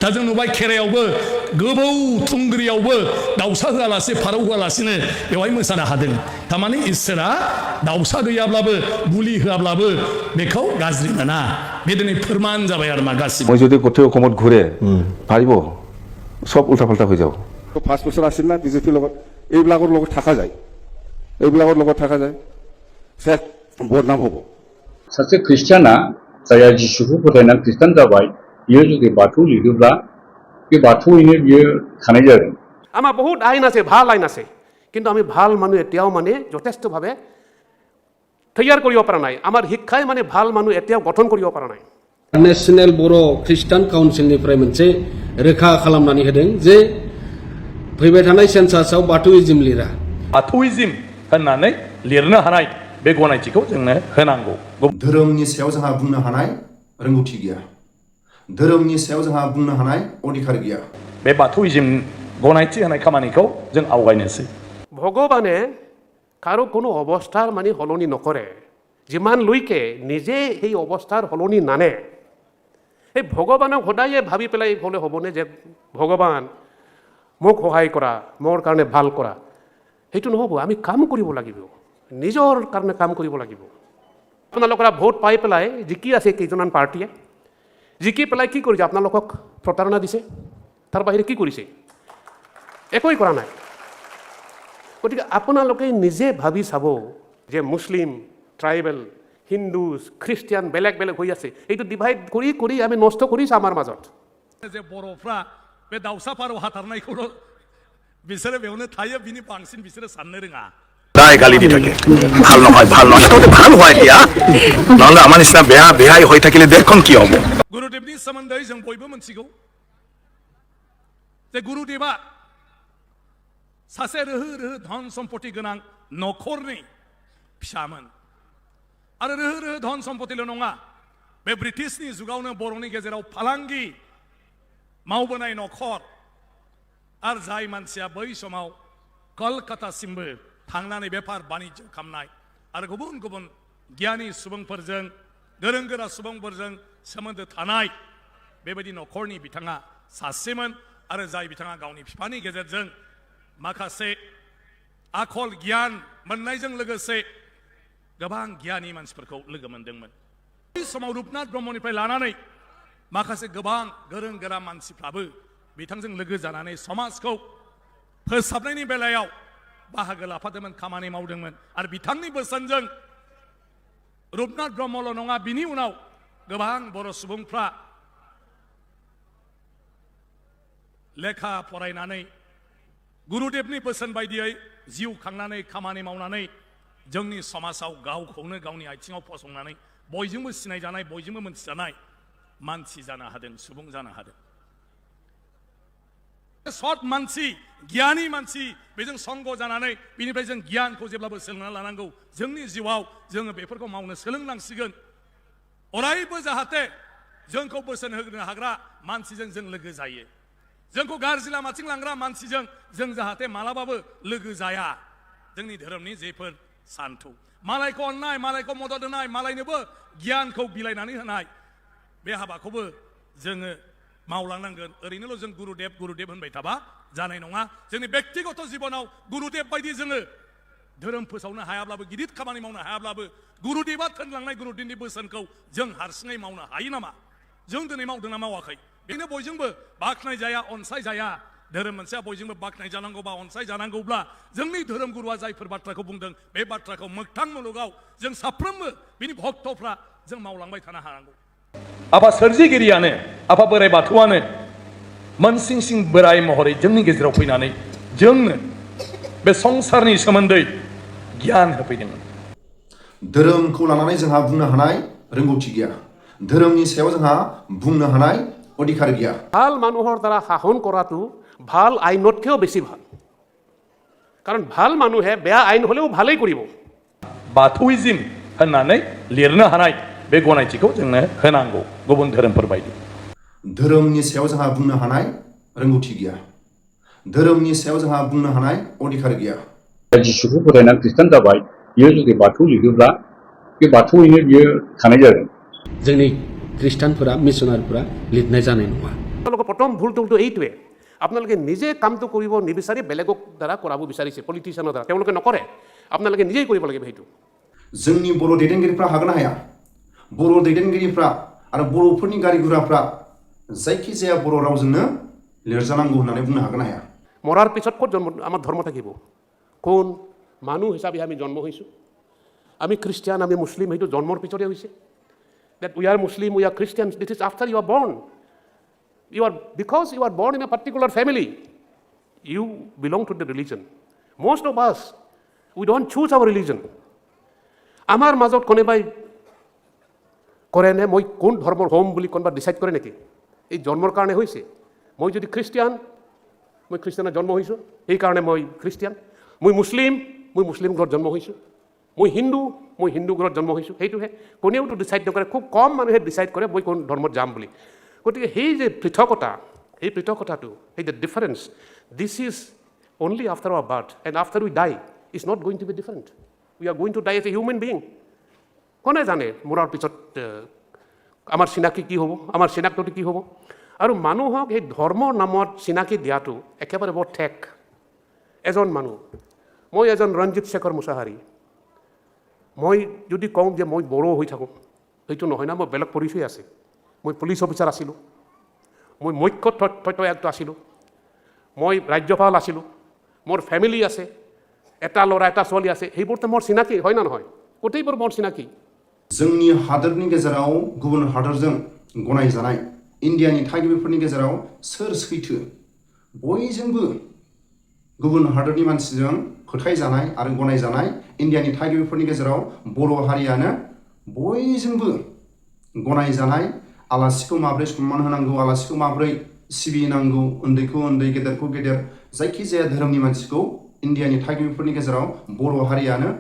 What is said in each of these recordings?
다 जों नुबाय खेराइयावबो गोबौ थुंग्रियावबो दाउसा होआलासे फारौ होआलासिनो बेवहाय मोसानो हादों थारमाने इसोरा दाउसा गैयाब्लाबो बुलि होआब्लाबो बेखौ गाज्रि मोना बे दिनै फोरमान जाबाय आरो मा गासिबो মই যদি গোটেই অসমত ঘূৰে পাৰিব সব উল্টা পাল্টা হৈ যাব 5 বছৰ আছিল না বিজেপিৰ লগত এইবিলাকৰ লগত থাকা যায় এইবিলাকৰ লগত থাকা যায় শেষ বদনাম হ'ব सासे ख्रिस्टियाना जाया जिसुखौ फोथायना ख्रिस्टान जाबाय बियो जुदि बाथौ लिरोब्ला बे बाथौयैनो बियो थानाय जागोन আমার বহুত আইন আছে ভাল আইন আছে কিন্তু আমি ভাল মানুহ এতিয়াও মানে যথেষ্টভাৱে তৈয়াৰ কৰিব পৰা নাই আমাৰ শিক্ষাই মানে ভাল মানুহ এতিয়াও গঠন কৰিব পৰা নাই नेशनेल बर' ख्रिस्टान काउन्सिलनिफ्राय मोनसे रोखा खालामनानै होदों जे फैबाय थानाय सेन्सासआव बाथौइज्म लिरा बाथौइज्म होननानै लिरनो हानाय बे गनायथिखौ जोंनो होनांगौ धोरोमनि सायाव जोंहा बुंनो हानाय रोंगौथि गैया धोरोमनि सायाव जोंहा बुंनो हानाय अधिकार गैया बे बाथौइज्म गनायथि होनाय खामानिखौ जों आवगायनोसै ভগৱানে কাৰো কোনো অৱস্থাৰ মানে সলনি নকৰে যিমানলৈকে নিজে সেই অৱস্থাৰ সলনি নানে এই ভগৱানক সদায়ে ভাবি পেলাই হ'লে হ'বনে যে ভগৱান মোক সহায় কৰা মোৰ কাৰণে ভাল কৰা সেইটো নহ'ব আমি কাম কৰিব লাগিব নিজৰ কাৰণে কাম কৰিব লাগিব আপোনালোকৰ ভোট পাই পেলাই জিকি আছে কেইজনমান পাৰ্টীয়ে জিকি পেলাই কি কৰিছে আপোনালোকক প্ৰতাৰণা দিছে তাৰ বাহিৰে কি কৰিছে একোই কৰা নাই গতিকে আপোনালোকে নিজে ভাবি চাব যে মুছলিম ট্ৰাইবেল হিন্দুজ খ্ৰীষ্টিয়ান বেলেগ বেলেগ হৈ আছে এইটো ডিভাইড কৰি কৰি আমি নষ্ট কৰিছোঁ আমাৰ মাজত जे बर'फ्रा बे दाउसा फारौ हाथारनायखौल' बिसोरो बेयावनो थायो बिनि बांसिन बिसोरो साननो रोङा দায় গালি দি থাকে ভাল নহয় তহঁতে ভাল হয় এতিয়া নহ'লে আমাৰ নিচিনা বেহাই হৈ থাকিলে দেশখন কি হ'ব गुरुदेवनि सोमोन्दै जों बयबो मिथिगौ जे गुरुदेवा सासे रोहो रोहो धन सम्पति गोनां न'खरनि फिसामोन आरो रोहो रोहो धन सम्पतिल' नङा बे ब्रिटिशनि जुगावनो बर'नि गेजेराव फालांगि मावबोनाय न'खर आरो जाय मानसिया बै समाव कलकातासिमबो थांनानै बेफार बानिज्य खालामनाय आरो गुबुन गुबुन गियानि सुबुंफोरजों गोरों गोरा सुबुंफोरजों सोमोन्दो थानाय बेबायदि न'खरनि बिथाङा सासेमोन आरो जाय बिथाङा गावनि बिफानि गेजेरजों माखासे आखल गियान मोननायजों लोगोसे गोबां गियानि मानसिफोरखौ लोगो मोनदोंमोन बै समाव रुपनाथ ब्रह्मनिफ्राय लानानै माखासे गोबां गोरों गोरा मानसिफ्राबो बिथांजों लोगो जानानै समाजखौ फोसाबनायनि बेलायाव बाहागो लाफादोंमोन खामानि मावदोंमोन आरो बिथांनि बोसोनजों रुपनाथ ब्रह्मल' नङा बिनि उनाव गोबां बर' सुबुंफ्रा लेखा फरायनानै गुरुदेवनि बोसोन बायदियै जिउ खांनानै खामानि मावनानै जोंनि समाजाव गावखौनो गावनि आथिङाव फसंनानै बयजोंबो सिनायजानाय बयजोंबो मोनथिजानाय मानसि जानो हादों सुबुं जानो हादों सत मानसि गियानि मानसि बेजों संग जानानै बिनिफ्राय जों गियानखौ जेब्लाबो सोलोंना लानांगौ जोंनि जिउआव जोङो बेफोरखौ मावनो सोलोंनांसिगोन अरायबो जाहाथे जोंखौ बोसोन होनो हाग्रा मानसिजों जों लोगो जायो जोंखौ गाज्रि लामाथिं लांग्रा मानसिजों जों जाहाथे मालाबाबो लोगो जाया जोंनि धोरोमनि जेफोर सान्थौ मालायखौ अननाय मालायखौ मदद होनाय मालायनोबो गियानखौ बिलाइनानै होनाय बे हाबाखौबो जोङो मावलांनांगोन ओरैनोल' जों गुरुदेव होनबाय थाबा जानाय नङा जोंनि बेक्तिगत जिबनाव गुरुदेव बायदि जोङो धोरोम फोसावनो हायाब्लाबो गिदिर खामानि मावनो हायाब्लाबो गुरुदेवा थोनलांनाय गुरुदेवनि बोसोनखौ जों हारसिङै मावनो हायो नामा जों दिनै मावदोंना मावाखै बेनो बयजोंबो बाख्नाय जाया अनसाय जाया धोरोम मोनसेया बयजोंबो बाख्नाय जानांगौबा अनसाय जानांगौब्ला जोंनि धोरोम गुरुआ जायफोर बाथ्राखौ बुंदों बे बाथ्राखौ मोगथां मुलुगाव जों साफ्रोमबो बिनि भक्तफ्रा जों मावलांबाय थानो हानांगौ आफा सोरजिगिरियानो आफा बोराइ बाथौआनो मोनसिं बोराइ महरै जोंनि गेजेराव फैनानै जोंनो बे संसारनि सोमोन्दै गियान होफैदोंमोन धोरोमखौ लानानै जोंहा बुंनो हानाय रोंगौथि गैया धोरोमनि सायाव जोंहा बुंनो हानाय अधिकार गैया ভাল মানুহৰ দ্বাৰা শাসন কৰাটো ভাল আইনতকৈও বেছি ভাল কাৰণ ভাল মানুহে বেয়া আইন হ'লেও ভালেই কৰিব बाथौइज्म होननानै लिरनो हानाय बे गनायथिखौ जोंनो होनांगौ गुबुन धोरोमफोर बायदि धोरोमनि सायाव जोंहा बुंनो हानाय रोंगौथि गैया धोरोमनि सायाव जोंहा बुंनो हानाय अधिकार गैया जिसुखौ फोथायना ख्रिस्टान जाबाय बियो जुदि बाथौ लिरोब्ला बे बाथौयैनो बियो थानाय जागोन जोंनि ख्रिस्टानफोरा मिसनारिफोरा लिरनाय जानाय नङा আপোনালোকৰ প্ৰথম ভুলটো এইটোৱে, আপোনালোকে নিজে কামটো কৰিব নিবিচাৰি বেলেগক দ্বাৰা কৰাব বিচাৰিছে, পলিটিচিয়ানৰ দ্বাৰা। তেওঁলোকে নকৰে, আপোনালোকে নিজেই কৰিব লাগিব সেইটো। जोंनि बर' दैदेनगिरिफ्रा हागोन ना हाया? बर' दैदेनगिरिफ्रा आरो बर'फोरनि गारि गुराफ्रा जायखिजाया बर' रावजोंनो लिरजानांगौ होननानै बुंनो हागोन ना हाया? মৰাৰ পিছত ক'ত আমাৰ ধৰ্ম থাকিব? কোন মানুহ হিচাপে আমি জন্ম হৈছোঁ? আমি খ্ৰীষ্টিয়ান, আমি মুছলিম, সেইটো জন্মৰ পিছতে হৈছে। That we are Muslim, we are Christians, this is after you are born. Because you are born in a particular family, you belong to the religion. Most of us, we don't choose our religion. আমাৰ মাজত কোনোবাই কৰে নে মই কোন ধৰ্মৰ হ'ম বুলি কোনোবা ডিচাইড কৰে নেকি? এই জন্মৰ কাৰণে হৈছে। মই যদি খ্ৰীষ্টিয়ান, মই খ্ৰীষ্টিয়ানত জন্ম হৈছোঁ, সেইকাৰণে মই খ্ৰীষ্টিয়ান। মই মুছলিম ঘৰত জন্ম হৈছোঁ। মই হিন্দু ঘৰত জন্ম হৈছোঁ। সেইটোহে কোনেওতো ডিচাইড নকৰে, খুব কম মানুহে ডিচাইড কৰে মই কোন ধৰ্মত যাম বুলি। গতিকে সেই যে পৃথকতা, এই পৃথকতাটো, এই যে difference, this is only after our birth and after we die is not going to be different. We are going to die as a human being. কোনে জানে মৰাৰ পিছত আমাৰ চিনাকি কি হ'ব, আমাৰ চিনাক্তটো কি হ'ব? আৰু মানুহক এই ধৰ্মৰ নামত চিনাকি দিয়াটো একেবাৰে বৰ ঠেক। এজন মানুহ, মই এজন ৰঞ্জিত শেখৰ মুছাহাৰী, মই যদি কওঁ যে মই বড়ো হৈ থাকোঁ, সেইটো নহয় না, মই বেলেগ পৰিচয় আছে। মই পুলিচ অফিচাৰ আছিলোঁ, মই মুখ্য তথ্য আয়ুক্ত আছিলোঁ, মই ৰাজ্যপাল আছিলোঁ, মোৰ ফেমিলি আছে, এটা ল'ৰা এটা ছোৱালী আছে, সেইবোৰতো মোৰ চিনাকি হয় না নহয়? গোটেইবোৰ মোৰ চিনাকি। जोंनि हादोरनि गेजेराव गुबुन हादोरजों गनायजानाय इन्डियानि थागिबिफोरनि गेजेराव सोर सैथो? बयजोंबो गुबुन हादोरनि मानसिजों फोथायजानाय आरो गनायजानाय इन्डियानि थागिबिफोरनि गेजेराव बर' हारियानो बयजोंबो गनायजानाय आलासिखौ माब्रै सन्मान होनांगौ, आलासिखौ माब्रै सिबिनांगौ, उन्दैखौ उन्दै, गेदेरखौ गेदेर, जायखिजाया धोरोमनि मानसिखौ इन्डियानि थागिबिफोरनि गेजेराव बर' हारियानो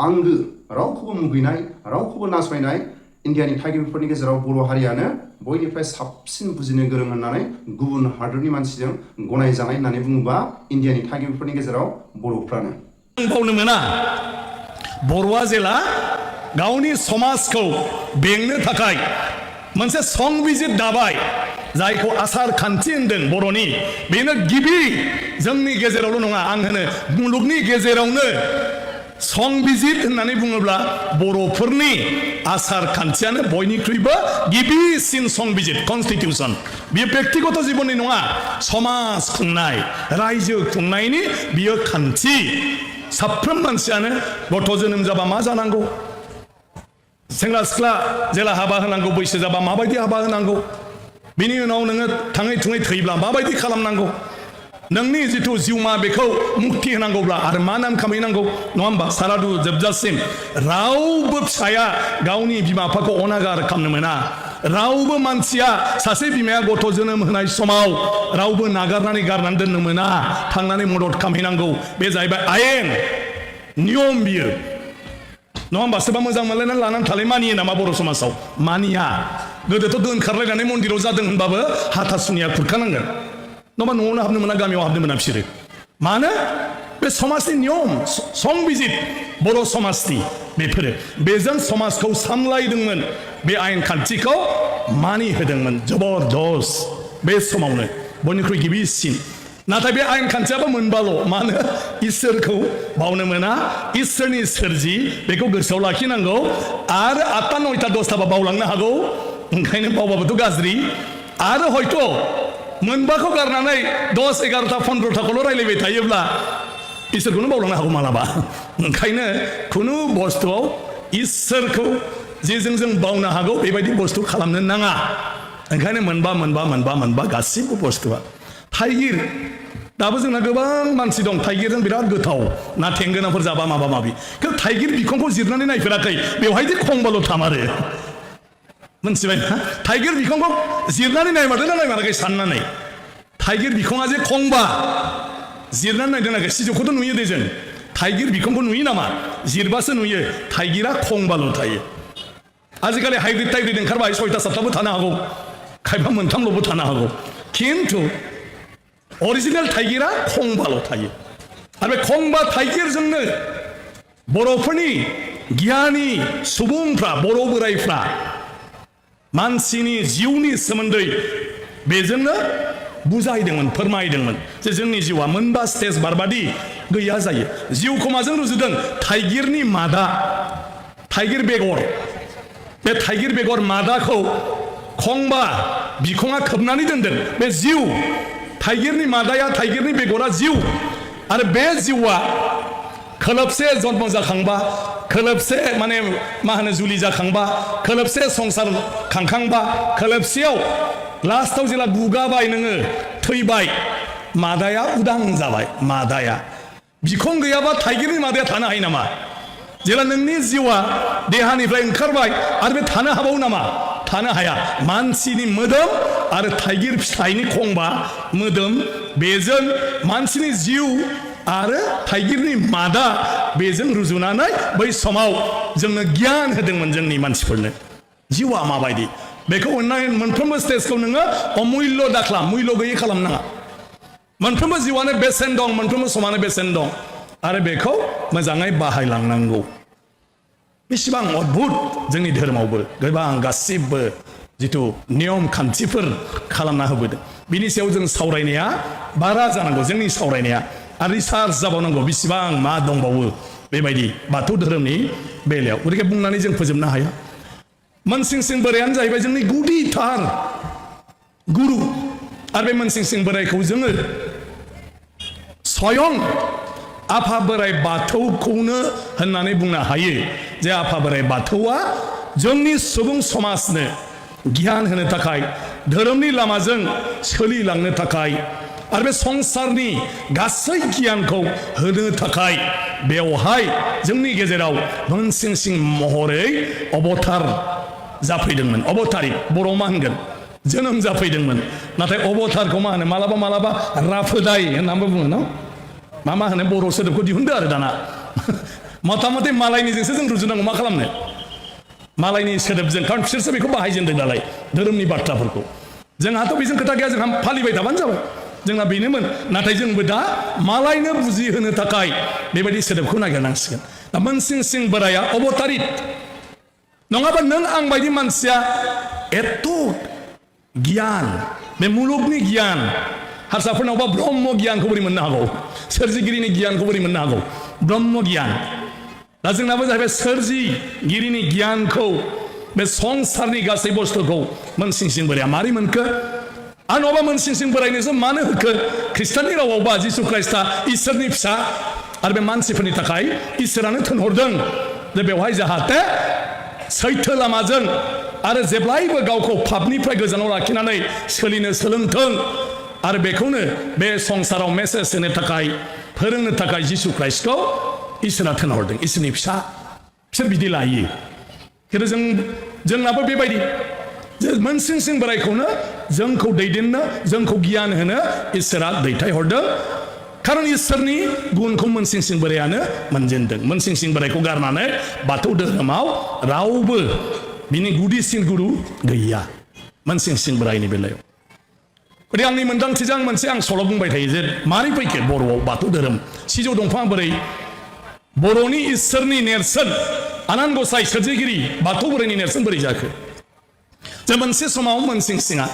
आंगो, रावखौबो मुगैनाय, रावखौबो नासयनाय इन्डियानि थागिबिफोरनि गेजेराव बर' हारियानो बयनिफ्राय साबसिन बुजिनो गोरों होननानै गुबुन हादोरनि मानसिजों गनायजानाय होननानै बुङोबा इन्डियानि थागिबिफोरनि गेजेराव बर'फ्रानो। बावनो मोना, बर'आ जेला गावनि समाजखौ बेंनो थाखाय मोनसे संबिजिर दाबाय, जायखौ आसार खान्थि होनदों बर'नि, बेनो गिबि जोंनि गेजेरावल' नङा, आं होनो मुलुगनि गेजेरावनो संबिजिर होननानै बुङोब्ला बर'फोरनि आसार खान्थियानो बयनिख्रुइबो गिबिसिन संबिजिर, कनस्टिटिउसन। बियो बेक्तिगत जिबननि नङा, समाज खुंनाय, रायजो खुंनायनि बियो खान्थि। साफ्रोम मानसियानो गथ' जोनोम जाबा मा जानांगौ, सेंग्रा सिख्ला जेला हाबा होनांगौ, बैसो जाबा माबायदि हाबा होनांगौ, बिनि उनाव नोङो थाङै थुङै थैब्ला माबायदि खालामनांगौ, नोंनि जिथु जिउमा बेखौ मुक्ति होनांगौब्ला आरो मा नाम खामायनांगौ, नङा होमबा? सारादु जोबजासिम रावबो फिसाया गावनि बिमा बिफाखौ अनागार खालामनो मोना। रावबो मानसिया सासे बिमाया गथ' जोनोम होनाय समाव रावबो नागारनानै गारनानै दोननो मोना, थांनानै मदद खालामहैनांगौ। बे जाहैबाय आयेन, नियम बियो, नङा होमबा? सोरबा मोजां मोनलायनानै लानानै थालाय मानियो नामा बर' समाजाव? मानिया। गोदोथ' दोनखारलायनानै मन्दिराव जादों होनबाबो हाथासुनिया खुरखानांगोन, नङाबा न'आवनो हाबनो मोना, गामियाव हाबनो मोना बिसोरो। मानो? बे समाजनि नियम, संबिजिर बर' समाजनि, बेफोरो बेजों समाजखौ सामलायदोंमोन, बे आयेन खान्थिखौ मानिहोदोंमोन जबरदस्त बे समावनो बयनिख्रुइ गिबिसिन। नाथाय बे आयेन खान्थियाबो मोनबाल', मानो? इसोरखौ बावनो मोना, इसोरनि सोरजि बेखौ गोसोआव लाखिनांगौ। आरो 8टा 9टा 10टाबा बावलांनो हागौ, ओंखायनो बावबाबोथ' गाज्रि। आरो हयथ' मोनबाखौ गारनानै 10, 11टा 15टाखौल' रायलायबाय थायोब्ला इसोरखौनो बावलांनो हागौ मालाबा। ओंखायनो खुनु बुस्थुआव इसोरखौ जेजों जों बावनो हागौ बेबायदि बुस्थु खालामनो नाङा। ओंखायनो मोनबा गासिबो बुस्थुआ। थाइगिर, दाबो जोंना गोबां मानसि दं थाइगिरजों बिराद गोथाव ना थेंगोनाफोर जाबा माबा माबि, खिन्थु थाइगिर बिखंखौ जिरनानै नायफेराखै, बेवहायदि खंबाल' थामारो, मोनथिबाय ना? थाइगिर बिखंखौ जिरनानै नायमारदों ना नायमाराखै साननानै? थाइगिर बिखङा जे खंबा, जिरनानै नायदों नायखै? सिजौखौथ' नुयो दे जों, थाइगिर बिखंखौ नुयो नामा? जिरबासो नुयो, थाइगिरा खंबाल' थायो। आजिखालि हाइब्रिद ओंखारबाय, 6टा 7टाबो थानो हागौ, खायफा मोनथामल'बो थानो हागौ, खिन्थु अरिजिनेल थाइगिरा खंबाल' थायो। आरो बे खंबा थाइगिरजोंनो बर'फोरनि गियानि सुबुंफ्रा, बर' बोराइफ्रा मानसिनि जिउनि सोमोन्दै बेजोंनो बुजायदोंमोन फोरमायदोंमोन जे जोंनि जिउआ मोनबा स्टेज बारबादि गैया जायो जिउखौ माजों रुजुदों थाइगिरनि मादा थाइगिर बेगर बे थाइगिर बेगर मादाखौ खंबा बिखङा खोबनानै दोनदों बे जिउ थाइगिरनि मादाया थाइगिरनि बेगरा जिउ आरो बे जिउआ खोलोबसे जन्म जाखांबा खोलोबसे माने मा होनो जुलि जाखांबा खोलोबसे संसार खांखांबा खोलोबसेयाव लास्टआव जेला गुगाबाय नोङो थैबाय मादाया उदां जाबाय मादाया बिखं गैयाबा थाइगिरनि मादाया थानो हायो नामा जेला नोंनि जिउआ देहानिफ्राय ओंखारबाय आरो बे थानो हाबावो नामा थानो हाया मानसिनि मोदोम आरो थाइगिर फिथाइनि खंबा मोदोम बेजों मानसिनि जिउ आरो थाइगिरनि मादा बेजों रुजुनानै बै समाव जोंनो गियान होदोंमोन जोंनि मानसिफोरनो जिउआ माबायदि बेखौ मोनफ्रोमबो स्टेजखौ नोङो अमुल्य दाख्ला मुल्य गैयै खालामनाङा मोनफ्रोमबो जिउआनो बेसेन दं मोनफ्रोमबो समानो बेसेन दं आरो बेखौ मोजाङै बाहायलांनांगौ बेसेबां अद्भुत जोंनि धोरोमावबो गोबां गासिबो जिथु नियम खान्थिफोर खालामना होबोदों बिनि सायाव जों सावरायनाया बारा जानांगौ जोंनि सावरायनाया आरो रिसार्च जाबावनांगौ बेसेबां मा दंबावो बेबायदि बाथौ धोरोमनि बेलायाव गतिके बुंनानै जों फोजोबनो हाया मोनसिंसिं बोरायानो जाहैबाय जोंनि गुदिथार गुरु आरो बे मोनसिंसिं बोरायखौ जोङो स्वयं आफा बोराइ बाथौखौनो होननानै बुंनो हायो जे आफा बोराइ बाथौआ जोंनि सुबुं समाजनो गियान होनो थाखाय धोरोमनि लामाजों सोलिलांनो थाखाय आरो बे संसारनि गासै गियानखौ होनो थाखाय बेवहाय जोंनि गेजेराव मोनसिंसिं महरै अबतार जाफैदोंमोन अबतारिक बर' मा होनगोन जोनोम जाफैदोंमोन नाथाय अबतारखौ मा होनो मालाबा मालाबा राफोदाय होननानैबो बुङो न मा होनो बर' सोदोबखौ दिहुनदो आरो दाना मथा मथि मालायनिजोंसो जों रुजुनांगौ मा खालामनो मालायनि सोदोबजों खारन बिसोरसो बेखौ बाहायजेनदों नालाय धोरोमनि बाथ्राफोरखौ जोंहाथ' बेजों खोथा गैया जोंहा फालिबाय थाबानो जाबाय जोंना बेनोमोन नाथाय जोंबो दा मालायनो बुजिहोनो थाखाय बेबायदि सोदोबखौ नागिरनांसिगोन दा मोनसिंसिं बोराया अबतारित नङाबा नों आं बायदि मानसिया एथ' गियान बे मुलुगनि गियान हारसाफोरनावबा ब्रह्म गियानखौ बोरै मोननो हागौ सोरजिगिरिनि गियानखौ बोरै मोननो हागौ ब्रह्म गियान दा जोंनाबो जाहैबाय सोरजिगिरिनि गियानखौ बे संसारनि गासै बुस्थुखौ मोनसिंसिं बोराया मारै मोनखो आरो नङाबा मोनसिंसिं बोरायनोसो मानो होखो ख्रिस्टाननि रावावबा जिसु ख्रिस्टआ इसोरनि फिसा आरो बे मानसिफोरनि थाखाय इसोरानो थिनहरदों जे बेवहाय जाहाथे सैथो लामाजों आरो जेब्लायबो गावखौ पापनिफ्राय गोजानाव लाखिनानै सोलिनो सोलोंथों आरो बेखौनो बे संसाराव मेसेज होनो थाखाय फोरोंनो थाखाय जिसु ख्रिस्टखौ इसोरा थिनहरदों इसोरनि फिसा बिसोर बिदि लायो खिन्थु जोंनाबो बेबायदि मोनसिंसिं बोरायखौनो जोंखौ दैदेननो जोंखौ गियान होनो इसोरा दैथायहरदों खारन इसोरनि गुनखौ मोनसिंसिं बोरायानो मोनजेनदों मोनसिंसिं बोरायखौ गारनानै बाथौ धोरोमाव रावबो बिनि गुदिसिन गुरु गैया मोनसिंसिं बोरायनि बेलायाव गतिके आंनि मोन्दांथिजों मोनसे आं सल' बुंबाय थायो जे मारै फैखो बर'आव बाथौ धोरोम सिजौ दंफाङा बोरै बर'नि इसोरनि नेरसोन आनान गसाइ सोरजिगिरि बाथौ बोरायनि नेरसोन बोरै जाखो जे मोनसे समाव मोनसिंसिङा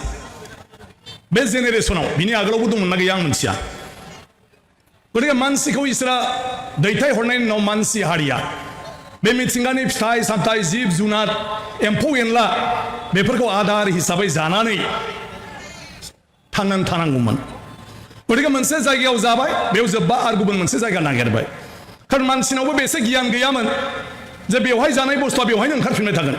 बे जेनेरेसनाव बिनि आगोलावबो दंमोन ना गैया आं मिथिया गतिके मानसिखौ इसोरा दैथायहरनायनि उनाव मानसि हारिया बे मिथिंगानि फिथाइ सामथाइ जिब जुनार एम्फौ एनला बेफोरखौ आदार हिसाबै जानानै थांनानै थानांगौमोन गतिके मोनसे जायगायाव जाबाय बेयाव जोब्बा आरो गुबुन मोनसे जायगा नागिरबाय खारन मानसिनावबो बेसे गियान गैयामोन जे बेवहाय जानाय बुस्थुआ बेवहायनो ओंखारफिनबाय थागोन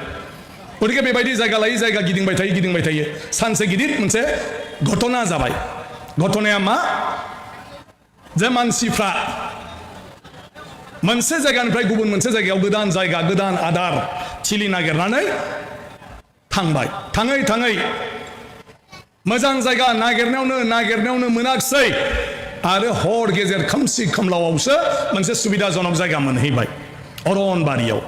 गतिके बेबायदि जायगा लायै जायगा गिदिंबाय थायो सानसे गिदिर मोनसे घटना जाबाय घटनाया मा जे मानसिफ्रा मोनसे जायगानिफ्राय गुबुन मोनसे जायगायाव गोदान जायगा गोदान आदार थिलि नागिरनानै थांबाय थाङै मोजां जायगा नागिरनायावनो मोनाखिसै आरो हर गेजेर खोमसि खोमलावावसो मोनसे सुबिदाजनक जायगा मोनहैबाय अरनबारियाव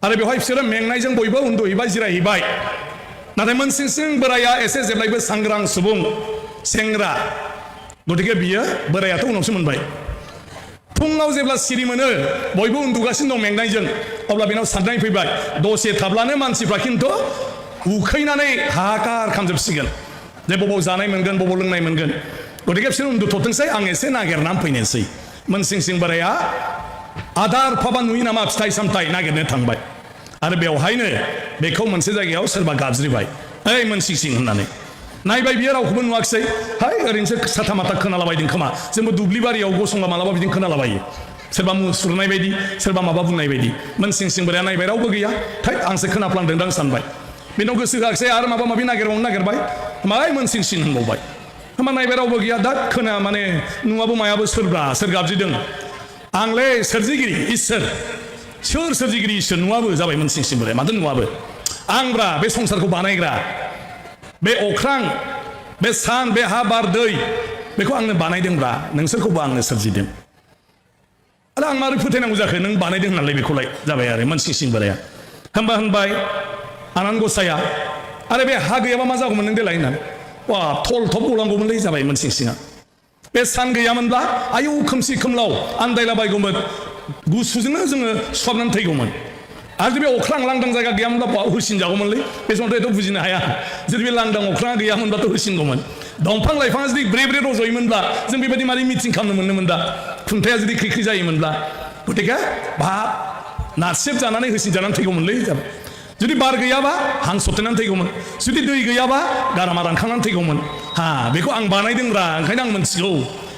आरो बेवहाय बिसोरो मेंनायजों बयबो उन्दुहैबाय जिरायहैबाय नाथाय मोनसिंसिं बोराया एसे जेब्लायबो सांग्रां सुबुं सेंग्रा गतिके बियो बोरायाथ' उनावसो मोनबाय फुङाव जेब्ला सिरि मोनो बयबो उन्दुगासिनो दं मेंनायजों अब्ला बेनाव साननाय फैबाय दसे थाब्लानो मानसिफ्रा खिन्थु उखैनानै हाहाकार खालामजोबसिगोन जे बबाव जानाय मोनगोन बबाव लोंनाय मोनगोन गतिके बिसोर उन्दुथ'थोंसै आं एसे नागिरनानै फैनोसै मोनसिं सिं बोराया आदार फाबा नुयो नामा फिथाइ सामथाइ नागिरनो थांबाय आरो बेवहायनो बेखौ मोनसे जायगायाव सोरबा गाबज्रिबाय ओइ मोनसिं सिं होननानै नायबाय बियो रावखौबो नुवाखिसै हाय ओरैनोसो साथा माथा खोनालाबायदों खोमा जोंबो दुब्लि बारियाव गसंबा मालाबा बिदिनो खोनालाबायो सोरबा मुसुरनाय बायदि सोरबा माबा बुंनाय बायदि मोनसिं सिं बोराया नायबाय रावबो गैया थै आंसो खोनाफ्लांदोंदां सानबाय बेनाव गोसो होआखिसै आरो माबा माबि नागिरबावनो नागिरबाय माय मोनसिं सिं होनबावबाय होमबा नायबाय रावबो गैया दा खोना माने नुवाबो मायाबो सोरबा सोर गाबज्रिदों आंलै सोरजिगिरि इसोर सोर सोरजिगिरि इसोर नुवाबो जाबाय मोनसिं सिं बोराया माथो नुवाबो आंब्रा बे संसारखौ बानायग्रा बे अख्रां बे सान बे हा बार दै बेखौ आंनो बानायदोंब्रा नोंसोरखौबो आंनो सोरजिदों आरो आं मारै फोथायनांगौ जाखो नों बानायदों होननानै बेखौलाय जाबाय आरो मोनसिं सिं बोराया होनबा होनबाय आनान गसाया आरो बे हा गैयाबा मा जागौमोन नों देलाय होननानै वा थल थब गलांगौमोनलै जाबाय मोनसिं सिङा बे सान गैयामोनब्ला आयौ खोमसि खोमलाव आन्दायलाबायगौमोन गुसुजोंनो जोङो सुहाबनानै थैगौमोन आरो बे अख्रां लांदां जायगा गैयामोनब्ला होसिनजागौमोनलै बे समावथ' एथ' बुजिनो हाया जुदि बे लांदां अख्राङा गैयामोनब्लाथ' होसिनगौमोन दंफां लाइफाङा जुदि ब्रे ब्रे रज'योमोनब्ला जों बेबायदि मारै मिटिं खालामनो मोनोमोन दा खुन्थाया जुदि ख्रि ख्रि जायोमोनब्ला गतिके बाब नारसेब जानानै होसिनजानानै थैगौमोनलै जाबाय जुदि बार गैयाबा हां सरथेनानै थैगौमोन जुदि दै गैयाबा गारामा रानखांनानै थैगौमोन हा बेखौ आं बानायदोंब्रा ओंखायनो आं मोनथिगौ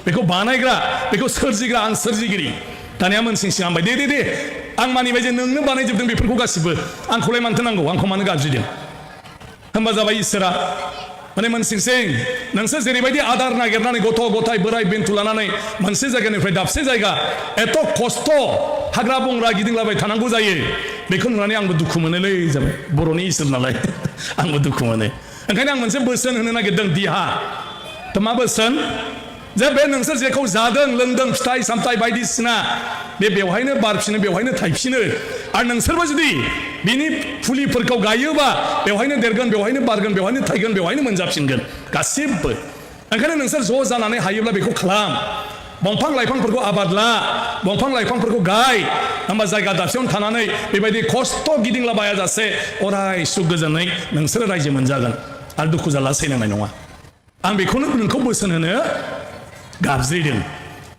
बेखौ बानायग्रा बेखौ सोरजिग्रा आं सोरजिगिरि दानिया मोनसिं सिं हामबाय दे आं मानिबाय जे नोंनो बानायजोबदों बेफोरखौ गासिबो आंखौलाय मानोथो नांगौ आंखौ मानो गाबज्रिदों होनबा जाबाय इसोरा माने मोनसिं सिं नोंसोर जेरैबायदि आदार नागिरनानै गथ' गथाय बोराय बेन्थु लानानै मोनसे जायगानिफ्राय दाबसे जायगा एथ' खस्थ' हाग्रा बंग्रा गिदिंलाबाय थानांगौ जायो बेखौ नुनानै आंबो दुखु मोनोलै जाबाय बर'नि इसोर नालाय आंबो दुखु मोनो ओंखायनो आं मोनसे बोसोन होनो नागिरदों दिहा थ' मा बोसोन जे बे नोंसोर जेखौ जादों लोंदों फिथाइ सामथाइ बायदिसिना बे बेवहायनो बारफिनो बेवहायनो थायफिनो आरो नोंसोरबो जुदि बिनि फुलिफोरखौ गायोबा बेवहायनो देरगोन बेवहायनो बारगोन बेवहायनो थायगोन बेवहायनो मोनजाफिनगोन गासिबो ओंखायनो नोंसोर ज' जानानै हायोब्ला बेखौ खालाम दंफां लाइफांफोरखौ आबाद ला दंफां लाइफांफोरखौ गाय होमबा जायगा दाबसेयावनो थानानै बेबायदि खस्थ' गिदिंलाबायाजासे अराय सुख गोजोनै नोंसोरो रायजो मोनजागोन आरो दुखु जारला सैनांनाय नङा आं बेखौनो नोंखौ बोसोन होनो गाबज्रिदों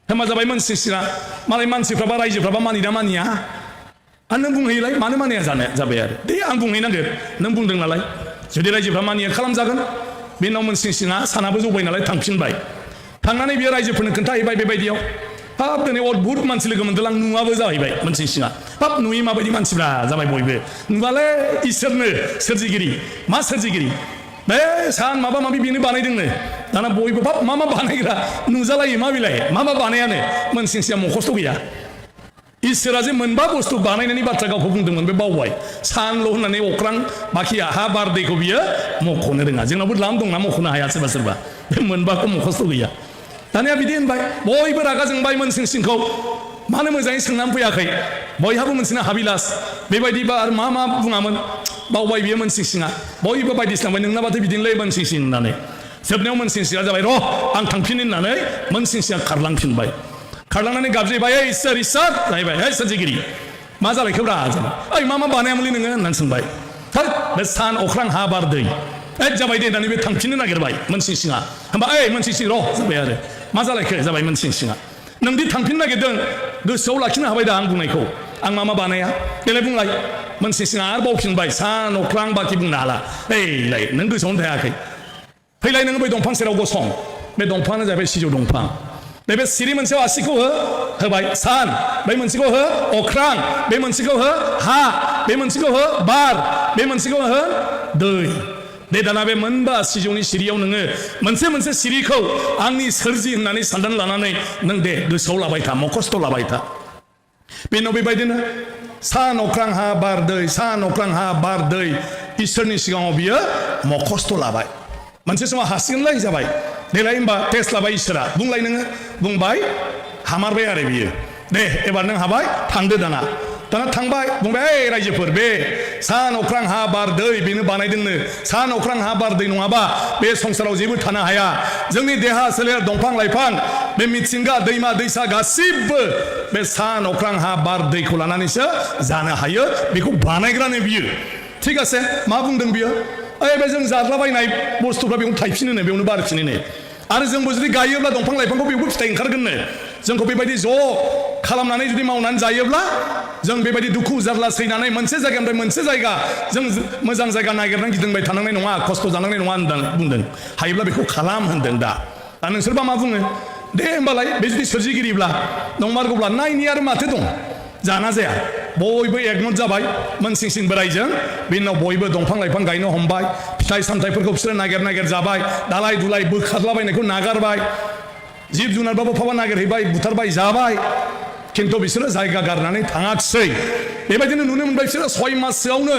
होनबा जाबाय मोनसिं सिङा मालाय मानसिफ्राबा रायजोफ्राबा मानिना मानिया आरो नों बुंहैलाय मानो मानिया जानो जाबाय आरो दे आं बुंहैनांगोन नों बुंदों नालाय जुदि रायजोफ्रा मानिया खालामजागोन बे उनाव मोनसिं सिङा सानाबो जौबाय नालाय थांफिनबाय थांनानै बियो रायजोफोरनो खोन्थाहैबाय बेबायदियाव हाब दिनै अद्भुत मानसि लोगो मोनदों आं नुवाबो जाहैबाय मोनसिं सिङा हाब नुयै माबायदि मानसिफ्रा जाबाय बयबो नुबालाय इसोरनो सोरजिगिरि मा सोरजिगिरि बे सान माबा माबि बेनो बानायदोंनो दाना बयबो बाब मा बानायग्रा नुजालायो मा बिलाय मा बानायानो मोनसिं सिङा मखस्थ' गैया इसोरा जे मोनबा बुस्थु बानायनायनि बाथ्रा गावखौ बुंदोंमोन बे बावबाय सानल' होननानै अख्रां बाखि हा बार दैखौ बियो मख'नो रोङा जोंनावबो लाम दंना मख'नो हाया सोरबा सोरबा बे मोनबाखौ मखस्थ' गैया दानिया बिदि होनबाय बयबो रागा जोंबाय मोनसिं सिंखौ मानो मोजाङै सोंनानै फैयाखै बयहाबो मोनसिना हाबिलास बेबायदिबा आरो मा बुङामोन बावबाय बियो मोनसिं सिङा बयबो बायदिसिना बुंबाय नोंनाबाथाय बिदिनोलै मोनसिं सिं होननानै जोबनायाव मोनसिं सिङा जाबाय र' आं थांफिन होननानै मोनसिं सिङा खारलांफिनबाय खारलांनानै गाबज्रिबाय इसोर इसोर जाहैबाय हे सोरजिगिरि मा जालायखोब्रा जाबाय ओइ मा बानायामोनलै नोङो होननानै सोंबाय थोद बे सान अख्रां हा बार दै जाबाय दे होननानै बे थांफिननो नागिरबाय मोनसिं सिङा होनबा ओइ मोनसिं सिं र' जाबाय आरो मा जालायखो जाबाय मोनसिं सिङा नोंदि थांफिननो नागिरदों गोसोआव लाखिनो हाबाय दा आं बुंनायखौ आं मा बानाया देलाय बुंलाय मोनसिं सिङा आरो बावफिनबाय सान अख्रां बाखि बुंनो हाला ओइलाय नों गोसोआवनो थायाखै फैलाय नोङो बै दंफां सेराव गसं बे दंफाङानो जाबाय सिजौ दंफां बे सिरि मोनसेयाव आसिखौ होबाय सान बे मोनसेखौ हो अख्रां बे मोनसेखौ हो हा बे मोनसेखौ हो बार बे मोनसेखौ हो दै दे दाना बे मोनबा सिजौनि सिरियाव नोङो मोनसे सिरिखौ आंनि सोरजि होननानै साननानै लानानै नों दे गोसोआव लाबाय था मखस्थ' लाबाय था बे उनाव बेबायदिनो सान अख्रां हा बार दै सान अख्रां हा बार दै इसोरनि सिगाङाव बियो मखस्थ' लाबाय मोनसे समाव हासिगोनलाय जाबाय देलाय होमबा टेस्ट लाबाय इसोरा बुंलाय नोङो बुंबाय हामारबाय आरो बियो दे एबार नों हाबाय थांदो दाना थांबाय बुंबाय ओइ रायजोफोर बे सान अख्रां हा बार दै बेनो बानायदोंनो सान अख्रां हा बार दै नङाबा बे संसाराव जेबो थानो हाया जोंनि देहा सोलेर दंफां लाइफां बे मिथिंगा दैमा दैसा गासिबो बे सान अख्रां हा बार दैखौ लानानैसो जानो हायो बेखौ बानायग्रानो बियो थिग আছে मा बुंदों बियो बे जों जाद्लाबायनाय बुस्थुफ्रा बेयावनो थायफिनो बेयावनो बारफिनो आरो जोंबो जुदि गायोब्ला दंफां लाइफांखौ बेयावबो फिथाइ ओंखारगोननो जोंखौ बेबायदि ज' खालामनानै जुदि मावनानै जायोब्ला जों बेबायदि दुखु जारला सैनानै मोनसे जायगानिफ्राय मोनसे जायगा जों मोजां जायगा नागिरनानै गिदिंबाय थानांनाय नङा खस्थ' जानांनाय नङा होनदों बुंदों हायोब्ला बेखौ खालाम होनदों दा नोंसोरबा मा बुङो दे होमबालाय बे जुदि सोरजिगिरिब्ला नंमारगौब्ला नायनि आरो माथो दं जाना जाया बयबो एकमत जाबाय मोनसिंसिं बोराइजों बेनि उनाव बयबो दंफां लाइफां गायनो हमबाय फिथाइ सामथाइफोरखौ बिसोरो नागिर जाबाय दालाय दुलाय बोखारलाबायनायखौ नागारबाय जिब जुनारबाबो फावा नागिरहैबाय बुथारबाय जाबाय खिन्थु बिसोरो जायगा गारनानै थाङाखिसै बेबायदिनो नुनो मोनबाय बिसोरो 6 माससोआवनो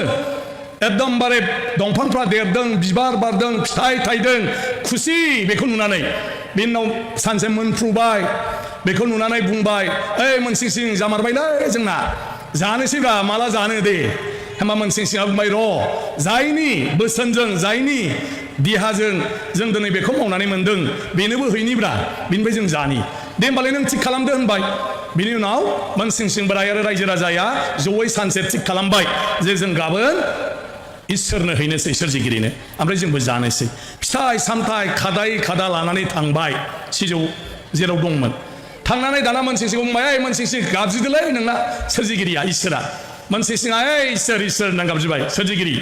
एकदमबारे दंफांफ्रा देरदों बिबार बारदों फिथाइ थायदों खुसि बेखौ नुनानै बेनि उनाव सानसे मोनफ्रुबाय बेखौ नुनानै बुंबाय ओइ मोनसिंसिं जामारबायलै जोंना जानोसैब्रा माला जानो दे होमबा मोनसिंसिंआ बुंबाय र' जायनि बोसोनजों जायनि देहाजों जों दिनै बेखौ मावनानै मोनदों बेनोबो हैनिब्रा बेनिफ्राय जों जानि दे होमबालाय नों थिग खालामदो होनबाय बिनि उनाव मोनसिंसिं बोराइ आरो रायजो राजाया जयै सानसे थिग खालामबाय जे जों गाबोन इसोरनो हैनोसै सोरजिगिरिनो ओमफ्राय जोंबो जानोसै फिथाइ सामथाइ खादाय खादा लानानै थांबाय सिजौ जेराव दंमोन थांनानै दाना मोनसिंसिंखौ बुंबाय ओइ मोनसिंसिं गाबज्रिदोलै नोंना सोरजिगिरिया इसोरा मोनसिंसिंआ ओइ इसोर होनना गाबज्रिबाय सोरजिगिरि